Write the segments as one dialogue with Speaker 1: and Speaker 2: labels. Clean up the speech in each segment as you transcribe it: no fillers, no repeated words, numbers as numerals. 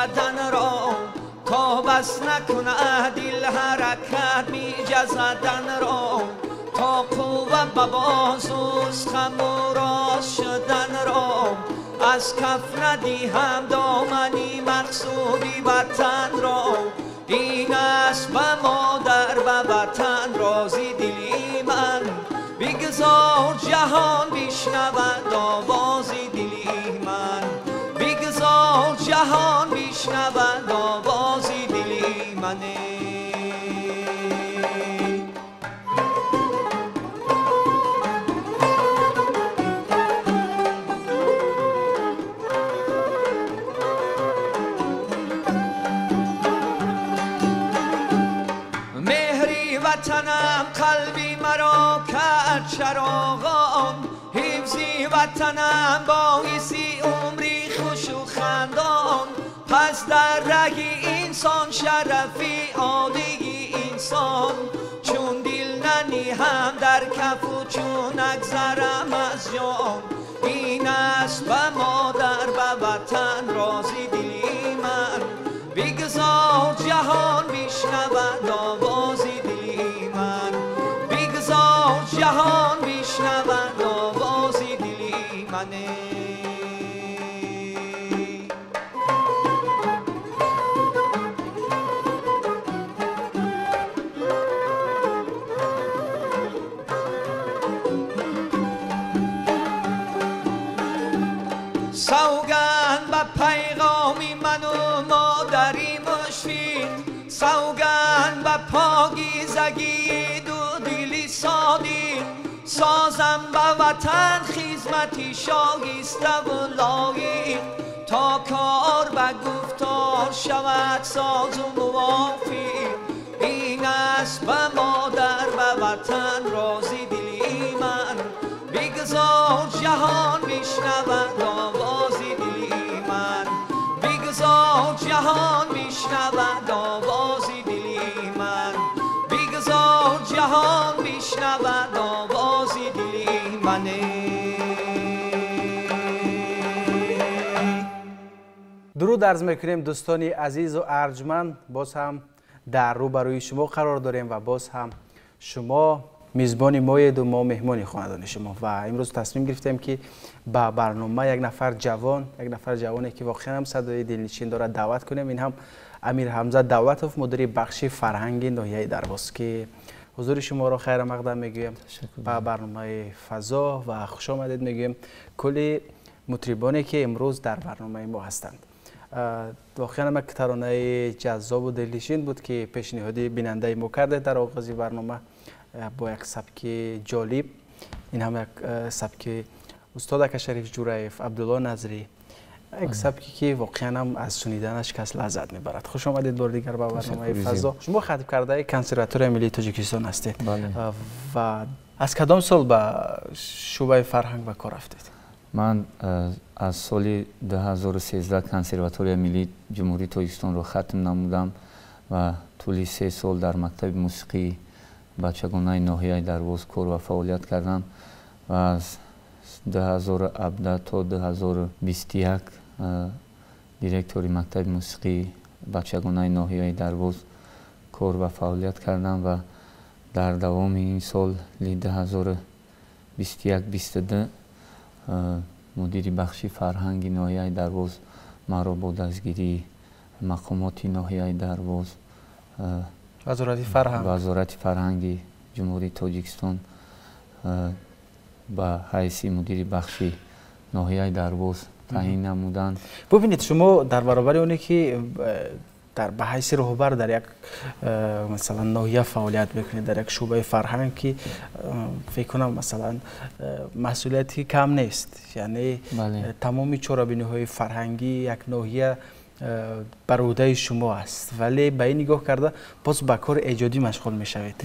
Speaker 1: بودن را تا بس نکند دل حرکت می جزدن را تا قوه به بازوست خم و راست شدن را از کف ندیهم دامنی مقصودی وطن را این است به مادر به وطن رازی دلی من بگذار جهان بشنود آوازی دلی من بگذار جهان بشنود آوازی دلی من. وطنم قلبی مرا کرد چراغان حفظی وطنم باعثی عمری خوش و خندان پس در ره انسان شرفی عالی انسان چون دل ننهم در کف و چون نگذرم از جان این است به مادر به وطن رازی دلی من بگذار جهان بشنود آوازی دلی من بگذار جهان بشنود آوازی دلی من. سوگند به پیغامی من و مادری مشفق سوگند به پاکیزگی دو دلی صادق سازم به وطن خدمتی شایسته و لایق تا کار به گفتار شود ساز و موافق این است به مادر به وطن رازی دلی من بگذار جهان بشنود آوازی دلی من بگذار جهان بشنود آوازی دلی من بگذار جهان بشنود آوازی دلی من.
Speaker 2: درود عرض میکنیم دوستانی عزیز و ارجمند، باز هم در روبروی شما قرار داریم و باز هم شما میزبان ماید و ما مهمان خاندان شما و امروز تصمیم گرفتیم که با برنامه یک نفر جوان، یک نفر جوانی که واقعا هم صدای دلنشین دارد دعوت کنیم. این هم امیر حمزه دعوتوف، مدیر بخش فرهنگ ناحیه درواز که حضور شما را خیر مقدم میگویم با برنامه فضا و خوش آمدید میگویم کل مطربانی که امروز در برنامه ما هستند. واقعا هم یک ترانه جذاب و دلنشین بود که پیشنهادی بیننده ما کرده در آغاز برنامه با یک سبک جالب. این هم یک سبک استاد اکا شریف جورایف، عبدالله نظری، یک سبکی که واقعا هم از شنیدنش کس لذت میبرد. خوش آمدید بار دیگر به برنامه فضا. شما خطیب کرده کنسرواتوری ملی تاجیکستان هستید و از کدام سال به شعبه فرهنگ به کار رفتید؟
Speaker 3: من از سال 2013 کنسرواتوری ملی جمهوری تاجیکستان را ختم نمودم و طول 3 سال در مکتب موسیقی بچگانه ناحیه درواز کار و فعالیت کردم و از 2017 تا 2021 دیرکتوری مکتب موسیقی بچگانه ناحیه درواز کار و فعالیت کردم و در دوام این سال 2021-22 مدیر بخش فرهنگ ناحیه درواز مرا با دستگیری مقامات ناحیه درواز وزارت فرهنگ جمهوری تاجیکستان به حیث مدیر بخش ناحیه درواز تعیین نمودند.
Speaker 2: ببینید شما در برابر اونی که در به حیث رهبر در یک مثلا ناحیه فعالیت میکنید، در یک شعبه فرهنگ که فکر کنم مثلا مسئولیتی کم نیست، یعنی تمام چاره‌بینی‌های فرهنگی یک ناحیه بر عهده شما است، ولی به این نگاه کرده باز به کار ایجادی مشغول میشوید.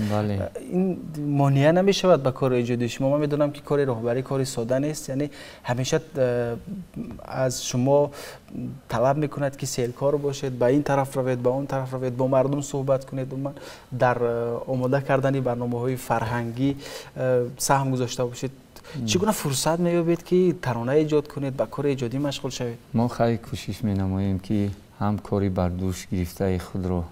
Speaker 2: این مانع نمیشود به کار ایجادی شما؟ من میدونم که کار رهبری کاری ساده نیست، یعنی همیشه از شما طلب میکند که سیلکار باشید، به این طرف روید، به اون طرف روید، با مردم صحبت کنید، من در آماده کردن برنامه های فرهنگی سهم گذاشته باشید. چگونه فرصت می‌یابید که ترانه ایجاد کنید، به کار ایجادی مشغول شوید؟
Speaker 3: ما خیلی کوشش می‌نماییم که ҳам кори бардӯш гирифтаи худро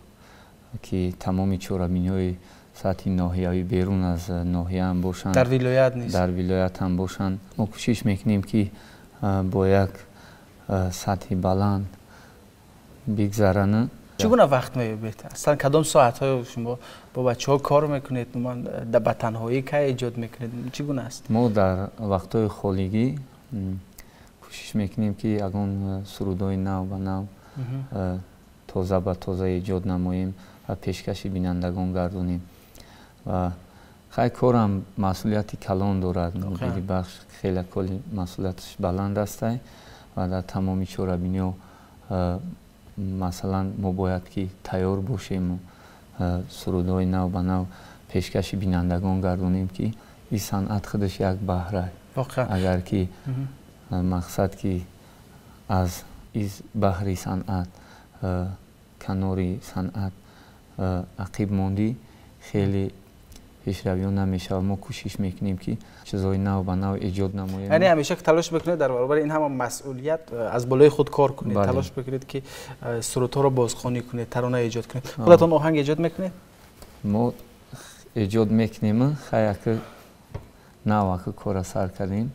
Speaker 3: ки тамоми чорабиниҳои сатҳи ноҳиявӣ берун аз ноҳия ҳам бошанд,
Speaker 2: дар вилоят нест,
Speaker 3: дар вилоят ҳам бошанд, мо кӯшиш мекунем ки бо як сатҳи баланд бигзаранад.
Speaker 2: Чӣ гуна вақт меёбед? Аслан кадом соатҳо шумо бо бачаҳо кор мекунед? Ба танҳоӣ кай эҷод мекунед? Чӣ гуна аст?
Speaker 3: Мо дар вақтҳои холигӣ кӯшиш мекунем ки ягон сурудҳои нав ба нав, тоза ба тоза эҷод намоем ва пешкаши бинандагон гардонем. Ва хай корам масъулияти калон дорад. Мудири бахш хеле коли масъулияташ баланд астай ва дар тамоми чорабиниҳо масалан мо бояд ки тайёр бошем, сурудҳои нав ба нав пешкаши бинандагон гардонем ки ин санъат худаш як баҳра. Агар ки мақсад ки аз баҳри санъат, канори санъат ақиб мондӣ, хеле пешравиҳо намешавад. Мо кӯшиш мекунем ки чизҳои нав ба нав эҷод намоем.
Speaker 2: Яъне ҳамеша талош мекунед дар баробари ин ҳама масъулият аз болои худ кор кунед, талош мекунед ки сурудҳоро бозхонӣ кунед, тарона эҷод кунед. Худатон оҳанг эҷод мекунед?
Speaker 3: Мо эҷод мекунем, хай ака нав ака кора сар кардем,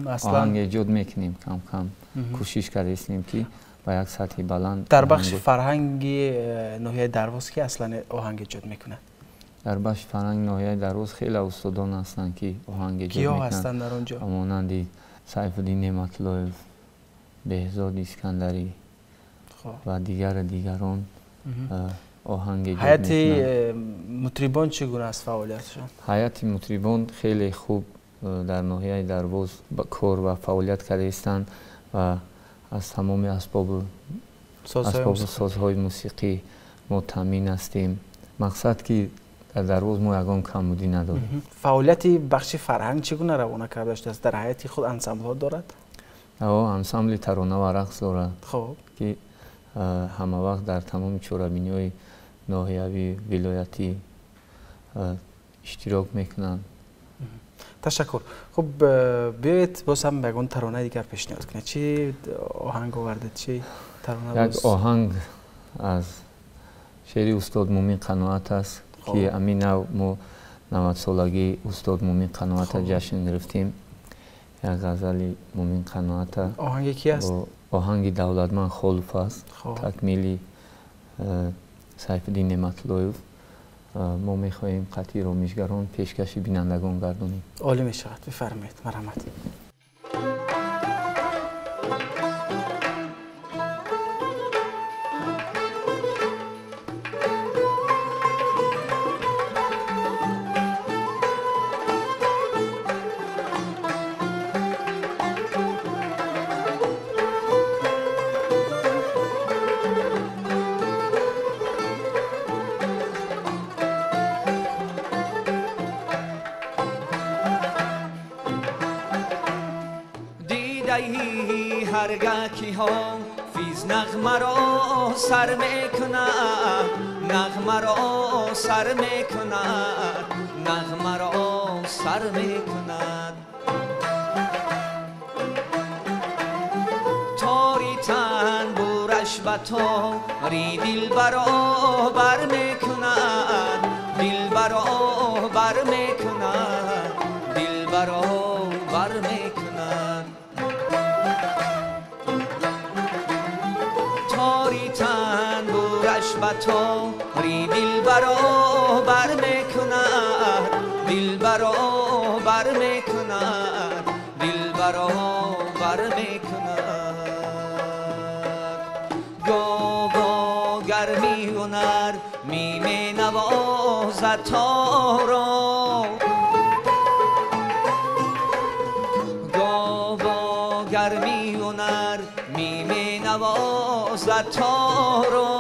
Speaker 3: оҳанг эҷод мекунем, кам кам кӯшиш кардастем ки ба як сатҳи баланд.
Speaker 2: Дар бахши фарҳанги ноҳияи Дарвоз ки аслан оҳанг эҷод мекунад?
Speaker 3: Дар бахши фарҳанги ноҳияи Дарвоз хеле устодон ҳастанд ки оҳанг эҷод
Speaker 2: мекунанд. Киё ҳастанд дар он ҷо?
Speaker 3: Монанди Сайфуддин Неъматуллоев, Беҳзод Искандарӣ ва дигару дигарон оҳанг эҷод мекунанд.
Speaker 2: Ҳайати мутрибон чӣ гуна аст фаъолиятшон?
Speaker 3: Ҳайати мутрибон хеле хуб дар ноҳияи Дарвоз кор ва фаъолият кардаистанд ва аз тамоми асбобу созҳои мусиқӣ мо таъмин ҳастем. Мақсад ки дар Дарвоз мо ягон камбудӣ надорем.
Speaker 2: Фаъолияти бахши фарҳанг чӣ гуна равона карда шудааст? Дар ҳайати худ ансамблҳо дорад?
Speaker 3: Ансамбли тарона ва рақс дорад, ки ҳама вақт дар тамоми чорабиниҳои ноҳиявӣ, вилоятӣ иштирок мекунанд.
Speaker 2: Ташаккур. Хуб, биёед боз ҳам ягон таронаи дигар пешниҳод кунед. Чӣ оҳанг овардед? Чӣ тарона?
Speaker 3: Як оҳанг аз шеъри устод Мумин Қаноат аст ки ҳамин нав мо 90-солагии устод Мумин Қаноата ҷашн гирифтем. Як ғазали Мумин Қаноата.
Speaker 2: Оҳанги ки аст?
Speaker 3: Оҳанги Давлатманд Холов аст, такмили Сайфуддин Неъматуллоев. Мо мехоҳем қатъи ромишгарон пешкаши бинандагон гардонем.
Speaker 2: Олӣ мешавад, бифармоед, марҳамат.
Speaker 1: سر میکند نغمه را سر میکند نغمه را سر میکند تاری تن بورش به تاری دل برابر میکند دل برابر میکند دل برابر میکند تاری تن بورش به تاری دل برابر میکند دل برابر میکند دل برابر میکند گاه با گرمی هنر می نوازد تارا گاه با گرمی هنر می نوازد تارا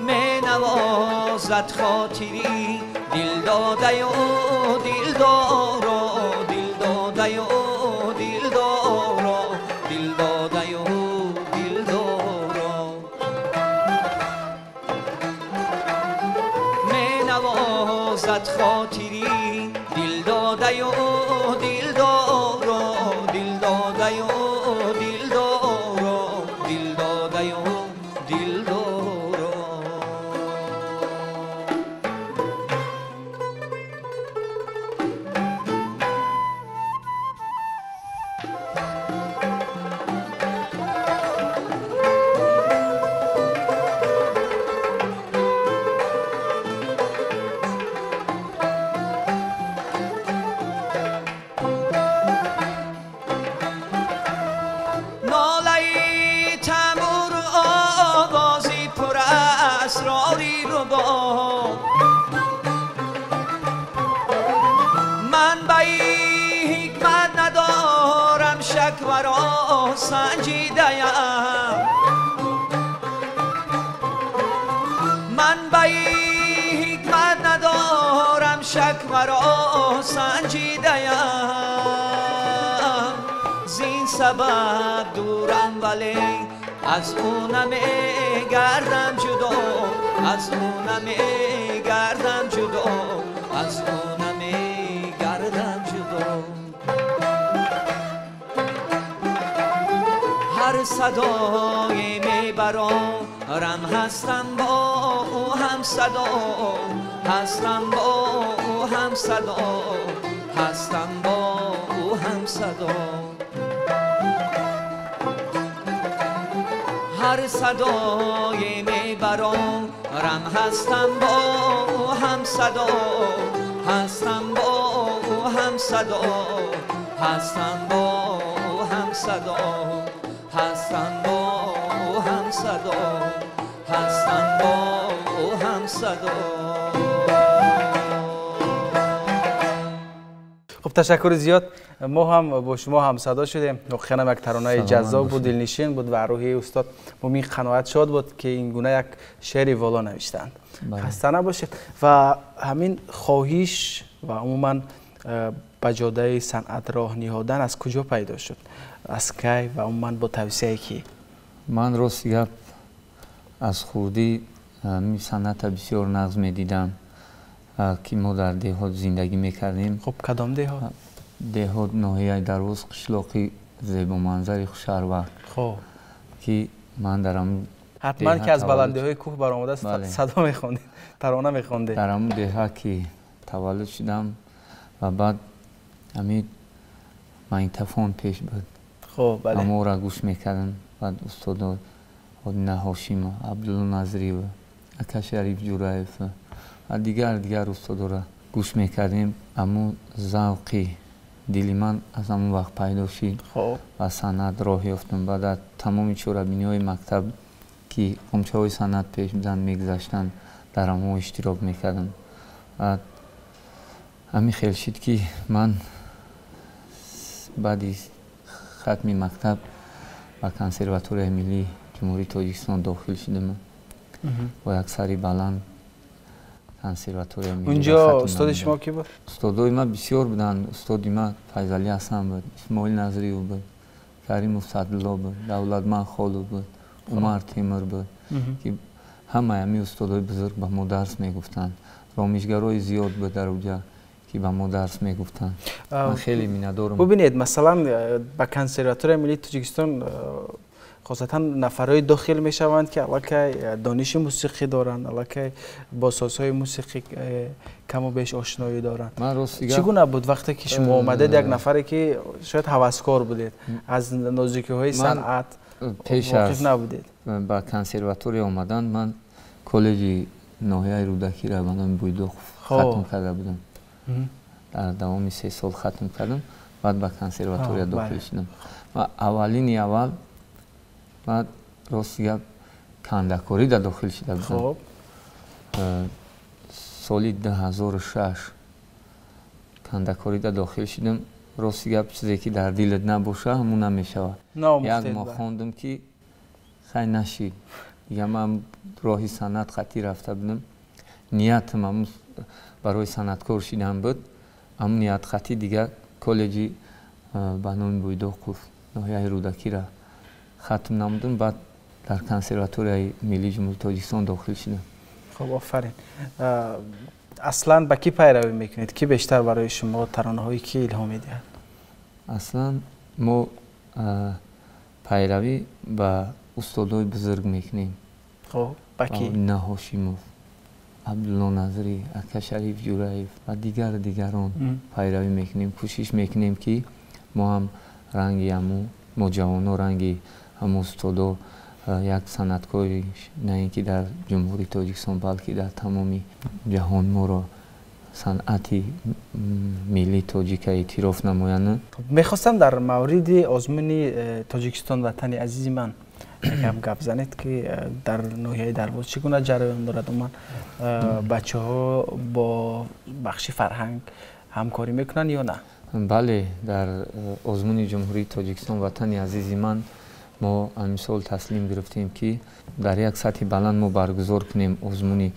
Speaker 1: می نوازد خاطری دل داده و دل دارا دل داده و دل دارا دل داده و دل دارا می نوازد خاطری دل داده و دل دارا دل داده و دل دارا دل دارا. اسراری رو با من به حکمت ندارم شک و را سنجیدیم من به حکمت ندارم شک و را سنجیدیم زین سبب دورم ولی از او نمیگردم جدا از او نمیگردم جدا از او نمیگردم جدا هر صدای میبرارم هستم با او هم صدا هستم با او هم صدا هستم با او هم صدا هر صدای میبرارم هستم با او هم صدا هستم با او هم صدا هستم با او هم صدا هستم با او هم صدا هستم با او هم صدا.
Speaker 2: خب تشکر زیاد، ما هم با شما هم صدا شدیم. واقعا یک ترانه جذاب بود، دلنشین بود و روحی استاد مومین قناعت شاد بود که این گونه یک شعر والا نوشتند. خسته نباشید. و همین خواهش و عموما به جاده صنعت راه نهادن از کجا پیدا شد؟ از کی و عموما با توصیه کی؟
Speaker 3: من راست گپ از خوردی می صنعت بسیار نغز میدیدم که ما در деҳот зиндагӣ мекардем.
Speaker 2: خب کدام деҳот؟
Speaker 3: деҳот ноҳияи Дарвоз, қишлоқи зебоманзари Хушарвар.
Speaker 2: خب
Speaker 3: ки ман дар ҳамун
Speaker 2: ҳатман ки аз баландиҳои кӯҳ баромада садо мехондед, тарона мехондед.
Speaker 3: Дар ҳамун деҳа ки таваллуд шудам ва баъд ҳамин магнитофон пеш буд.
Speaker 2: خب бале.
Speaker 3: Ҳамонро гӯш мекардам. Баъд устодо Одина Ҳошимов, Абдулло Назриев, ака Шариф Ҷураев ва дигар устодоро гӯш мекардем. Ҳамун завқи дили ман аз ҳамон вақт пайдо шид ва санъат роҳ ёфтам. Баъд дар тамоми чорабиниҳои мактаб ки ғумчаҳои санъат пеш буданд мегузаштанд, дар ҳамон иштирок мекардам. Ва ҳамин хел шид ки ман баъди хатми мактаб ба консерваторияи миллии Ҷумҳурии Тоҷикистон дохил шудам бо як сари баланд консерватория миллӣ.
Speaker 2: Унҷо устоди шумо ки буд?
Speaker 3: Устодои ман бисёр буданд. Устоди ман Файзалӣ Ҳасан буд, Исмоил Назриев буд, Каримов Садулло буд, Давлатман Холов буд, Умар Темур буд, ки ҳамаи ҳамин устодои бузург ба мо дарс мегуфтанд. Ромишгарои зиёд буд дар уҷа ки ба мо дарс мегуфтанд. Ман хеле миннатдорам.
Speaker 2: Бубинед, масалан ба консерваторияи миллии Тоҷикистон хосатан нафарҳои дохил мешаванд ки аллакай дониши мусиқӣ доранд, аллакай бо созҳои мусиқӣ каму беш ошноӣ доранд. Чӣ гуна буд вақте ки шумо омадед, як нафаре ки шояд ҳаваскор будед, аз нозикиҳои санъат воқиф набудед?
Speaker 3: Ба консерватория омадан ман коллеҷи ноҳияи Рӯдакиро ба номи Буйдоқов хатм карда будам. Дар давоми 3 сол хатм кардам, баъд ба консерватория дохил шудам. Ва аввалини аввал баъд рости гап кандакорӣ да дохил шуда будам. Соли 2006 кандакорӣ да дохил шудам. Рости гап чизе ки дар дилат набоша, ҳамун намешавад. Як моҳ хондам ки хай нашид. Дига ман роҳи санъат қатъӣ рафта будам. Ниятам ҳамун барои санъаткор шидан буд. Ҳамун ният қатъӣ дига коллеҷи ба номи Буйдоқов ноҳияи Рӯдакиро хатм намудам, баъд дар консерваторияи миллии Ҷумҳурии Тоҷикистон дохил шудам.
Speaker 2: Хуб, офарин. Аслан ба кӣ пайравӣ мекунед? Кӣ бештар барои шумо таронаҳои кӣ илҳом медиҳад?
Speaker 3: Аслан мо пайравӣ ба устодои бузург мекунем.
Speaker 2: Хуб, ба кӣ?
Speaker 3: Одина Ҳошимов, Абдулло Назрӣ, ака Шариф Ҷураев ва дигарон пайравӣ мекунем. Кӯшиш мекунем ки мо ҳам ранги ҳамун, мо ҷавоно ранги ҳамун устодо як санъаткори на ин ки дар Ҷумҳурии Тоҷикистон, балки дар тамоми ҷаҳон моро санъати миллии тоҷика эътироф намоянд.
Speaker 2: Мехостам дар мавриди озмуни Тоҷикистон ватани азизи ман Якам гап занед, ки дар ноҳияи Дарвоз чӣ гуна ҷараён дорад? Умуман бачаҳо бо бахши фарҳанг ҳамкорӣ мекунанд ё на?
Speaker 3: Бале, дар озмуни Ҷумҳурии Тоҷикистон «Ватани азизи ман» мо ҳамин таслим гирифтем, ки дар як сатҳи баланд мо баргузор кунем озмуни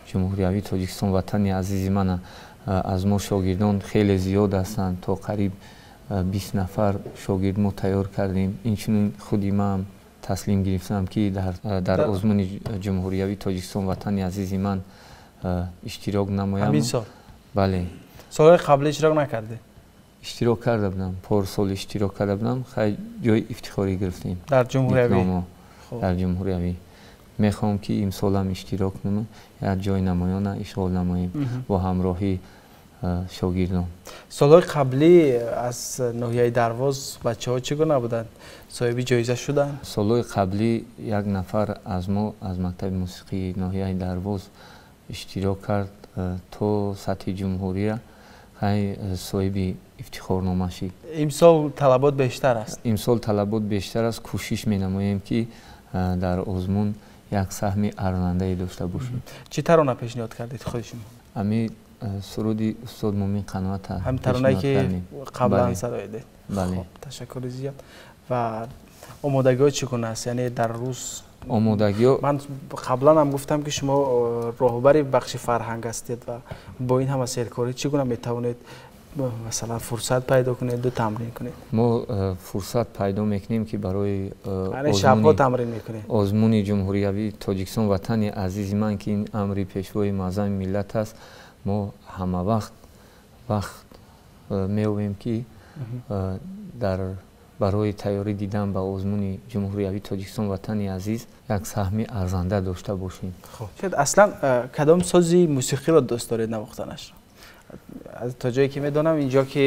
Speaker 3: Ҷумҳуриявии Тоҷикистон «Ватани азизи ман». Аз мо шогирдон хеле зиёд ҳастанд, то қариб 20 нафар шогирд мо тайёр кардем. Инчунин худи ман таслим гирифтам, ки дар озмуни Ҷумҳуриявии Тоҷикистон «Ватани азизи ман» иштирок намоям.
Speaker 2: Ҳамин сол?
Speaker 3: Бале.
Speaker 2: Солҳои қаблӣ иштирок накардед?
Speaker 3: Иштирок карда будам, порсол иштирок карда будам, хай ҷои ифтихорӣ гирифтем.
Speaker 2: Дар ҷумҳуриявӣ?
Speaker 3: Дар ҷумҳуриявӣ. Мехоҳам, ки имсолам иштирок кунам, як ҷои намоёна ишғол намоем бо ҳамроҳии шогирдон.
Speaker 2: Солҳои қаблӣ аз ноҳияи Дарвоз бачаҳо чӣ гуна буданд? Соҳиби ҷоиза шуданд?
Speaker 3: Солҳои қаблӣ як нафар аз мо аз мактаби мусиқии ноҳияи Дарвоз иштирок кард то сатҳи ҷумҳурия, хай соҳиби ифтихорнома шид.
Speaker 2: Имсол талабот бештар аст?
Speaker 3: Имсол талабот бештар аст. Кӯшиш менамоем, ки дар озмун як саҳми арзандае дошта бошем.
Speaker 2: Чӣ тарона пешниҳод кардед худи шумо?
Speaker 3: Ами суруди устод Мумин Қаноат.
Speaker 2: Ҳам таронае, ки қаблан сароидед?
Speaker 3: Бале.
Speaker 2: Ташаккури зиёд. Ва омодагиҳо чӣ гуна аст? Яъне дар рӯз
Speaker 3: омодагиҳо
Speaker 2: ман қаблан ҳам гуфтам, ки шумо роҳбари бахши фарҳанг ҳастед ва бо ин ҳама серкорӣ чӣ гуна метавонед, масалан, фурсат пайдо кунед, тамрин кунед?
Speaker 3: Мо фурсат пайдо мекунем, ки барои
Speaker 2: шабҳо тамрин мекунед?
Speaker 3: Озмуни Ҷумҳуриявии Тоҷикистон «Ватани азизи ман», ки ин амри Пешвои муаззами миллат аст, мо ҳама вақт меёбем, ки дар барои тайёрӣ дидан ба озмуни Ҷумҳуриявии Тоҷикистон «Ватани азиз» як саҳми арзанда дошта бошем.
Speaker 2: Хуб, аслан кадом сози мусиқиро дӯст доред навохтанашро? То ҷое ки медонам, инҷо ки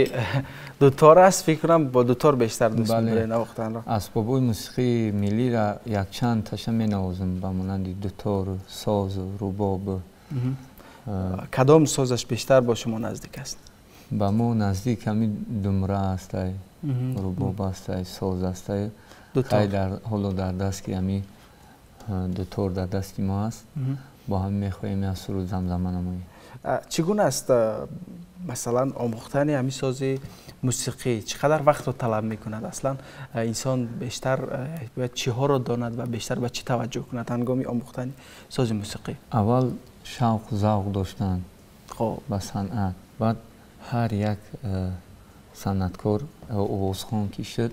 Speaker 2: дутор аст, фикр кунам бо дутор бештар дӯст медоред навохтанро.
Speaker 3: Асбобҳои мусиқии миллиро якчанд таша менавозам, ба монанди дутор, соз, рубоб.
Speaker 2: Кадом созаш бештар бо шумо наздик аст?
Speaker 3: Ба мо наздик ҳами думра ҳастай, рубоб ҳастай, соз ҳастай. Хай ҳоло дар даст ки ҳами дутор дар дасти мо аст, бо ҳам мехоҳем як суруд замзама намоем.
Speaker 2: Чӣ гуна аст, масалан, омӯхтани ҳамин сози мусиқӣ? Чӣ қадар вақтро талаб мекунад? Аслан инсон бештар бояд чиҳоро донад ва бештар ба чӣ таваҷҷӯҳ кунад ҳангоми омӯхтани сози мусиқӣ?
Speaker 3: Аввал шавқу завқ доштан ба санъат, баъд ҳар як санъаткор, овозхон ки шуд,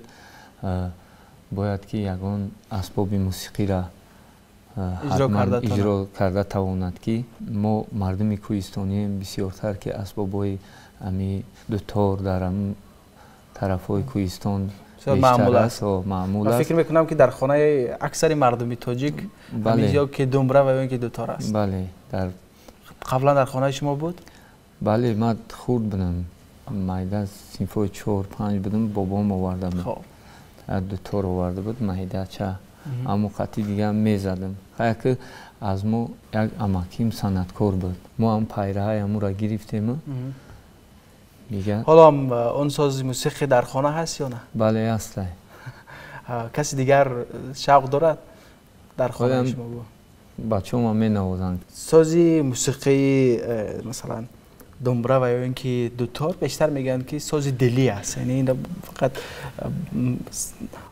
Speaker 3: бояд ки ягон асбоби мусиқиро иҷро карда тавонад, ки мо мардуми кӯҳистонием, бисёртар ки асбобҳои ами дутор дар ҳамин тарафҳои кӯҳистон
Speaker 2: маъмул аст.
Speaker 3: Маъмул аст.
Speaker 2: Фикр мекунам, ки дар хонаи аксари мардуми тоҷик ё ки думбра ва ё ки дутор аст.
Speaker 3: Бале, дар
Speaker 2: Қаблан дар хонаи шумо буд?
Speaker 3: Бале, ман хурд будам, майда, синфҳои 4-5 будам, бобом оварда буд, дутор оварда буд майдача, аммо қати дига мезадам. Хаяки аз мо як амаким санъаткор буд, мо ҳам пайраҳаи ҳамура гирифтему дига.
Speaker 2: Ҳоло ҳам он сози мусиқӣ дар хона ҳаст ё на?
Speaker 3: Бале, ҳастай.
Speaker 2: Каси дигар шавқ дорад дар хонаи шумо?
Speaker 3: Бачаҳома менавозанд.
Speaker 2: Сози мусиқии, масалан, думбра ва ё ин ки дутор, бештар мегӯянд, ки сози дилӣ аст, яъне ин фақат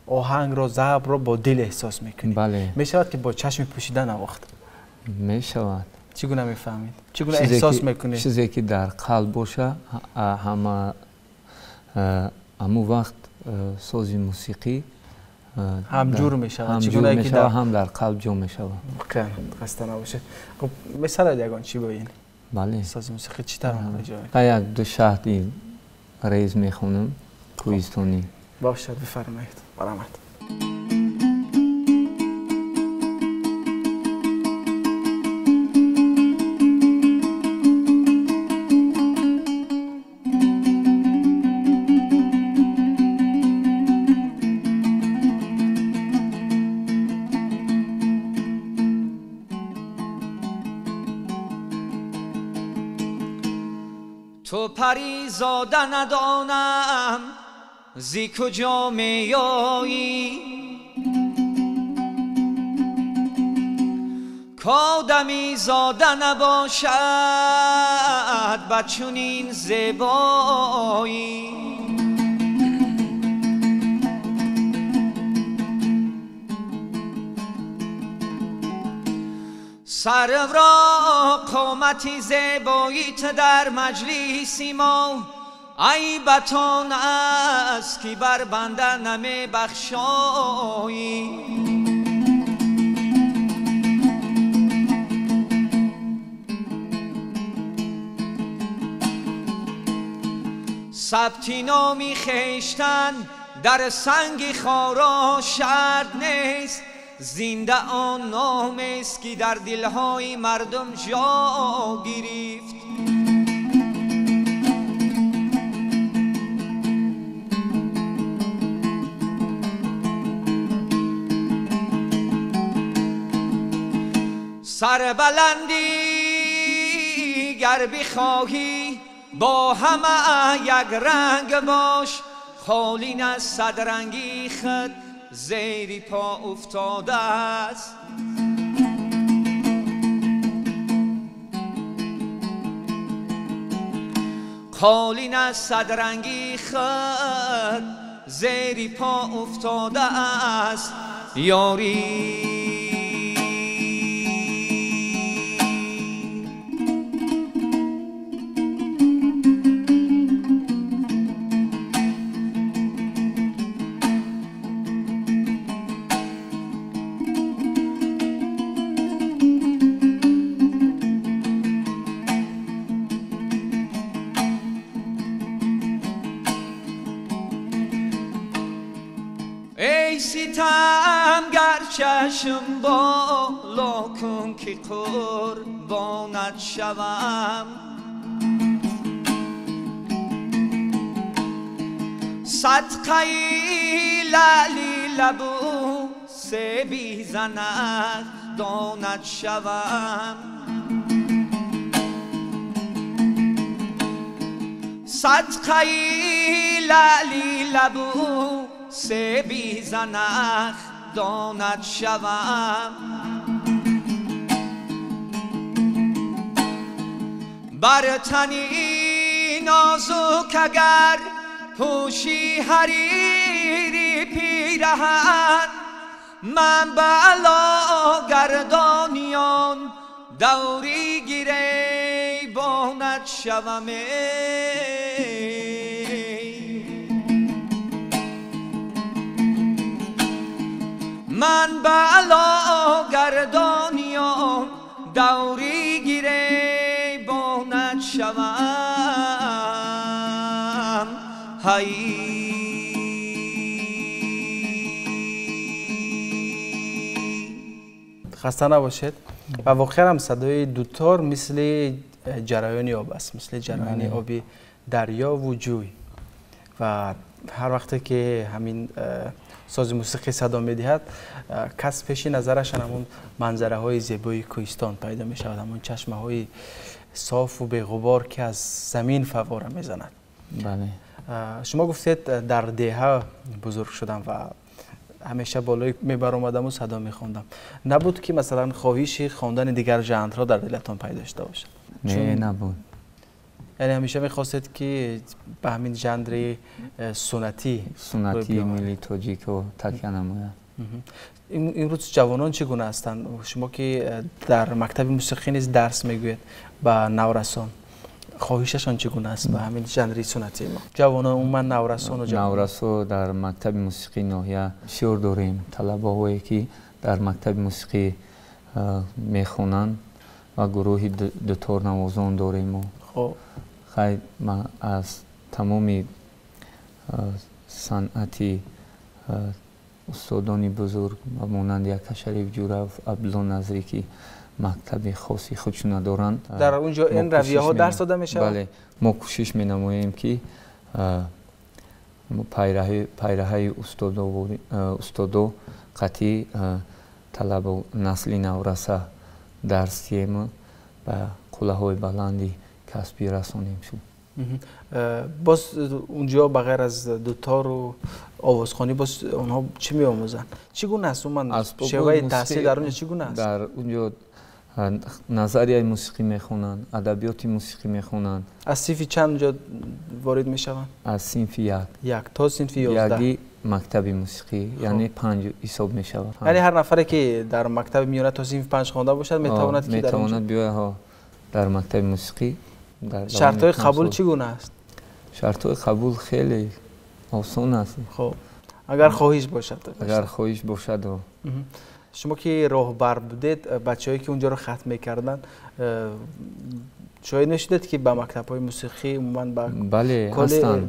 Speaker 2: оҳангро, зарбро бо дил эҳсос мекунӣ.
Speaker 3: Бале.
Speaker 2: Мешавад, ки бо чашми пӯшида навохт?
Speaker 3: Мешавад.
Speaker 2: Чӣ гуна мефаҳмед, чӣ гуна эҳсос мекунед?
Speaker 3: Чизе ки дар қалб боша, ҳама ҳамун вақт сози мусиқӣ
Speaker 2: ҳамҷур мешавад.
Speaker 3: Ҳамҷур мешавад, ҳам дар қалб ҷо мешавад.
Speaker 2: Воқеан, хаста набошед. Хуб, месароед ягон чӣ бо ин
Speaker 3: Бале.
Speaker 2: сози мусиқӣ? Чӣ тарона иҷро мекунед?
Speaker 3: Як ду шаҳди рез мехонам, кӯҳистонӣ.
Speaker 2: Бошад, бифармоед, барамад.
Speaker 1: Ту паризода, надонам зи куҷо меоӣ. کادمی زاده نباشد به چنین زیبایی. سرو را قامت زیباییت در مجلس ما، عیبتان است که بر بنده نمی بخشایی. ثبت نامی خویشتن در سنگ خارا شرط نیست، زنده آن نام است که در دلهای مردم جا گرفت. سربلندی گر بخواهی با همه یک رنگ باش، خالی از صد رنگی خود زیر پا افتاده است. خالی از صد رنگی خود زیر پا افتاده است. یاری ستمگر چشم بالا کن که قربانت شوم، صدقه لعلی لبو سبی زنخ دانت شوم، صدقه لعلی لبو سبی زنخ داند شوم. بر تنی نازک اگر پوشی حریری پیرهن، من بلا گردانیان دوری گریبانت شوم. من بلا گردانیان دوری گریبانت شوم. های
Speaker 2: خسته نباشید. و واقعا هم صدای دوتار مثل جریان آب است، مثل جریان آبی دریا و جوی، و هر وقتی که همین ساز موسیقی صدا میدهد کس پیش نظرش همون منظره های زیبای کوهستان پیدا می شود، همون چشمه های صاف و بی‌غبار که از زمین فواره میزند.
Speaker 3: بله.
Speaker 2: شما گفتید در دهه بزرگ شدم و همیشه بالای میبرآمدم و صدا میخواندم. نبود که مثلا خواهش خواندن دیگر ژانرها در دلتان پیدا شده باشد؟
Speaker 3: نه، نبود.
Speaker 2: یعنی همیشه میخواستید که به همین ژانر سنتی
Speaker 3: ملی تاجیک رو تکیه نماید.
Speaker 2: امروز جوانان چگونه هستند؟ شما که در مکتب موسیقی نیز درس میگویید به نورسان، خواهششان چگونه است به همین ژانر سنتی ما؟ جوانان عموما نورسان و جوانان
Speaker 3: نورسان در مکتب موسیقی ناحیه بسیار داریم. طلبه‌هایی که در مکتب موسیقی میخوانند و گروه دوتارنوازان داریم.
Speaker 2: خب
Speaker 3: خیلی من از تمام صنعتی استادان بزرگ و مانند یک شریف جورف، عبدالله نظری که مکتب خاصی خودشون دارند،
Speaker 2: در اونجا این رویه ها درس داده میشه.
Speaker 3: بله، ما کوشش مینماییم که پیره‌های استادا قطعی طلب و نسل نورسه درس دهیم و قله های بلندی کسبی رسانیم شد.
Speaker 2: باز اونجا بغیر از دوتار و آوازخوانی باز اونها چی میآموزند؟ چگونه است؟ من شیوه تحصیل در اونجا چگونه است؟
Speaker 3: در اونجا Назарияи мусиқӣ мехонанд, адабиёти мусиқӣ мехонанд.
Speaker 2: Аз синфи чанд ҷо ворид мешаванд?
Speaker 3: Аз синфи як.
Speaker 2: Як то синфи 11.
Speaker 3: Яги мактаби мусиқӣ, яъне 5 ҳисоб мешавад.
Speaker 2: Яъне ҳар нафаре ки дар мактаби миёна то синфи 5 хонда бошад, метавонад ки
Speaker 3: метавонад биёяд дар мактаби мусиқӣ.
Speaker 2: Шартҳои қабул чӣ гуна аст?
Speaker 3: Шартҳои қабул хеле осон аст.
Speaker 2: Хуб, агар хоҳиш бошад.
Speaker 3: Агар хоҳиш бошад.
Speaker 2: Шумо ки роҳбар будед, бачаҳое ки унҷоро хатм мекарданд, шояд мешудед ки ба мактабҳои мусиқӣ, умуман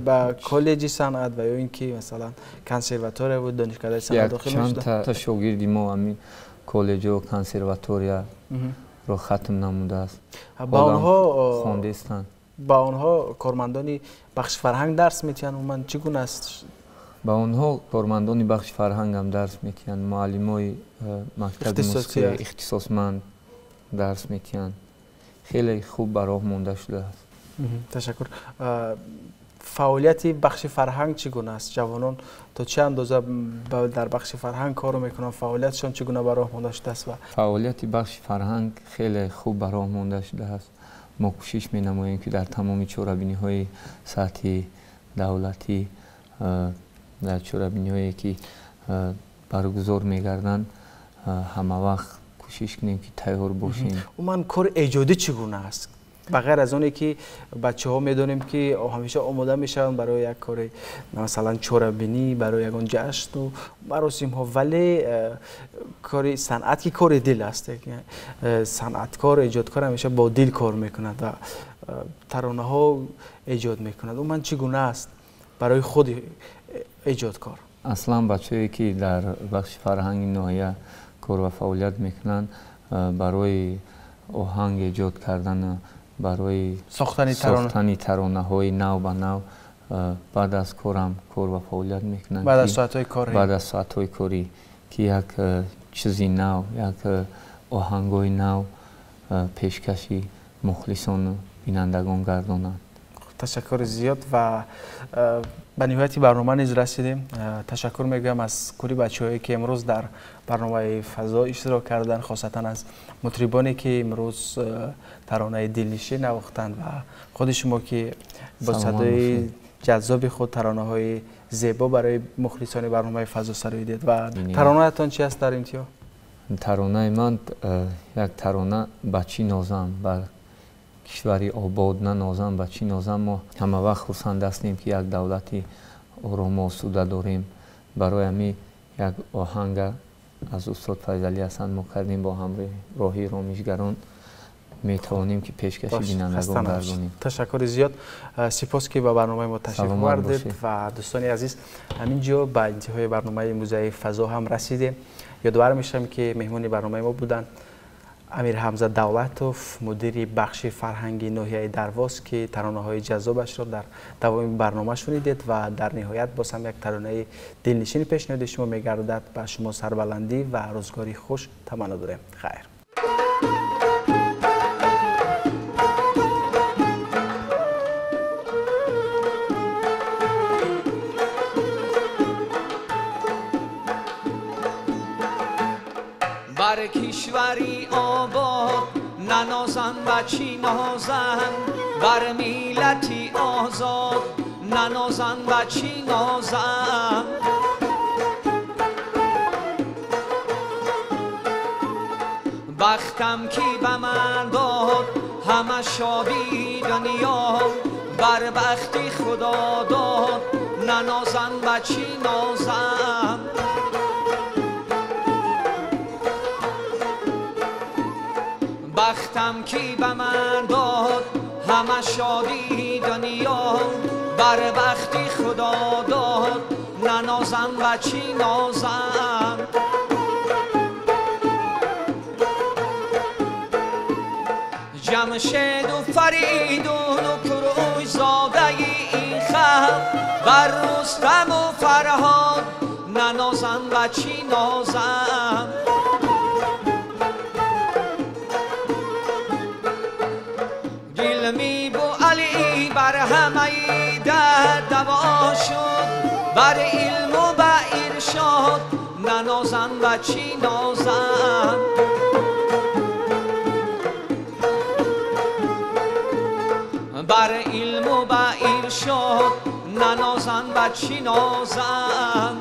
Speaker 2: ба коллеҷи санъат ва ё ин ки масалан консерватория ва донишкадаи санъат дохил мешуданд?
Speaker 3: Чанд та шогирди мо ҳамин коллеҷу консерваторияро хатм намудааст.
Speaker 2: Ба онҳо
Speaker 3: хондестанд.
Speaker 2: Ба онҳо кормандони бахши фарҳанг дарс метиҳанд? Умуман чӣ гуна аст?
Speaker 3: Ба онҳо кормандони бахши фарҳанг ҳам дарс метиҳанд, муаллимои мактаби мусиқӣ ихтисосманд дарс метиҳанд. Хеле хуб ба роҳ монда шудааст.
Speaker 2: Ташаккур. Фаъолияти бахши фарҳанг чӣ гуна аст? Ҷавонон то чӣ андоза дар бахши фарҳанг кор мекунанд? Фаъолиятшон чӣ гуна ба роҳ монда шудааст?
Speaker 3: Фаъолияти бахши фарҳанг хеле хуб ба роҳ монда шудааст. Мо кӯшиш менамоем, ки дар тамоми чорабиниҳои сатҳи давлатӣ, дар чорабиниҳое ки баргузор мегарданд, ҳама вақт кӯшиш кунем ки тайёр бошем.
Speaker 2: Умуман кори эҷодӣ чӣ гуна аст? Ба ғайр аз оне ки бачаҳо медонем ки ҳамеша омода мешаванд барои як кори, масалан чорабинӣ, барои ягон ҷашну маросимҳо, вале кори санъат ки кори дил аст, санъаткор, эҷодкор ҳамеша бо дил кор мекунад ва таронаҳо эҷод мекунад. Умуман чӣ гуна аст барои худи эҷодкор?
Speaker 3: Аслан бачаҳое ки дар бахши фарҳанги ноҳия кор ва фаъолият мекунанд, барои оҳанг эҷод кардан, барои сохтани таронаҳои нав ба нав баъд аз корам кор ва фаъолият мекунанд.
Speaker 2: Баъд аз соатҳои корӣ.
Speaker 3: Баъд аз соатҳои корӣ, ки як чизи нав, як оҳангҳои нав пешкаши мухлисону бинандагон гардонанд.
Speaker 2: Ташаккури зиёд ва ба ниҳояти барнома низ расидем. Ташаккур мегӯям аз кулли бачаҳое ки имрӯз дар барномаи фазо иштирок карданд, хосатан аз мутрибоне ки имрӯз таронаи дилнишин навохтанд ва худи шумо ки бо садои ҷаззоби худ таронаҳои зебо барои мухлисони барномаи фазо сароидед. Ва таронаятон чи аст дар интиҳо?
Speaker 3: Таронаи ман як тарона ба чӣ нозам, бар кишвари обод нанозам, ба чӣ нозам. Мо ҳама вақт хурсанд ҳастем, ки як давлати орому осуда дорем. Барои ҳамин як оҳанга аз устод Файзалӣ Ҳасан мо кардем бо ҳамроҳи ромишгарон, метавонем ки пешкаши бинандагон гардонем.
Speaker 2: Ташаккури зиёд, сипос ки ба барномаи мо ташриф овардед. Ва дӯстони азиз, ҳамин ҷо ба интиҳои барномаи имрӯзаи фазо ҳам расидем. Ёдовар мешавем ки меҳмони барномаи мо буданд Амир Ҳамза Давлатов, мудири бахши фарҳанги ноҳияи Дарвоз, ки таронаҳои ҷаззобашро дар давоми барнома шунидед ва дар ниҳоят боз ҳам як таронаи дилнишини пешниҳоди шумо мегардад. Ба шумо сарбаландӣ ва рӯзгори хуш таманно дорем. Хайр.
Speaker 1: Бар кишвари обод нанозам, ба чӣ нозам, бар миллати озод нанозам, ба чӣ нозам. Бахтам ки ба ман дод ҳама шодии дунё, бар бахти худо дод нанозам, ба чӣ нозам. Бахтам ки ба ман дод ҳама шодии дунё, бар бахти худо дод нанозам, ба чӣ нозам. Ҷамшеду Фаридуну Курушзодаи ин халқ, бар Рустаму Фарҳод нанозам, ба чӣ нозам. Илми бу Алӣ бар ҳамаи дард даво шуд, бар илму ба иршод нанозам, ба чӣ нозам. شمشاد ننازم و چی نازم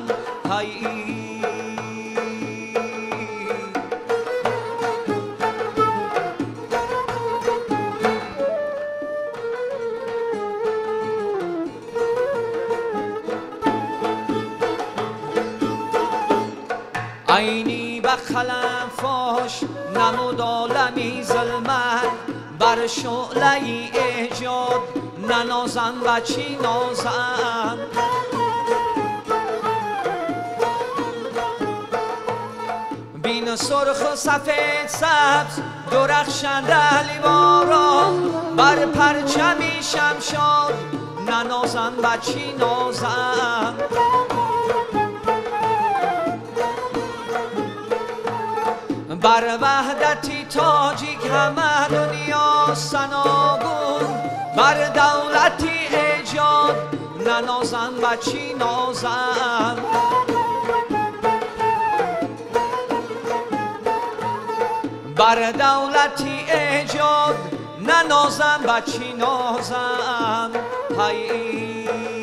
Speaker 1: عینی به خلم فاش نمود عالمی ظلمت بر شعله ایجاد ننازم و چی نازم بین سرخ و سفید سبز درخشنده لیوارا بر پرچمی شمشاد ننازم و چی نازم بر وحدتی تاجیک همه دنیا سناگو بر دولتی ایجاد ننازم و چی نازم بر دولتی ایجاد ننازم و چی نازم های.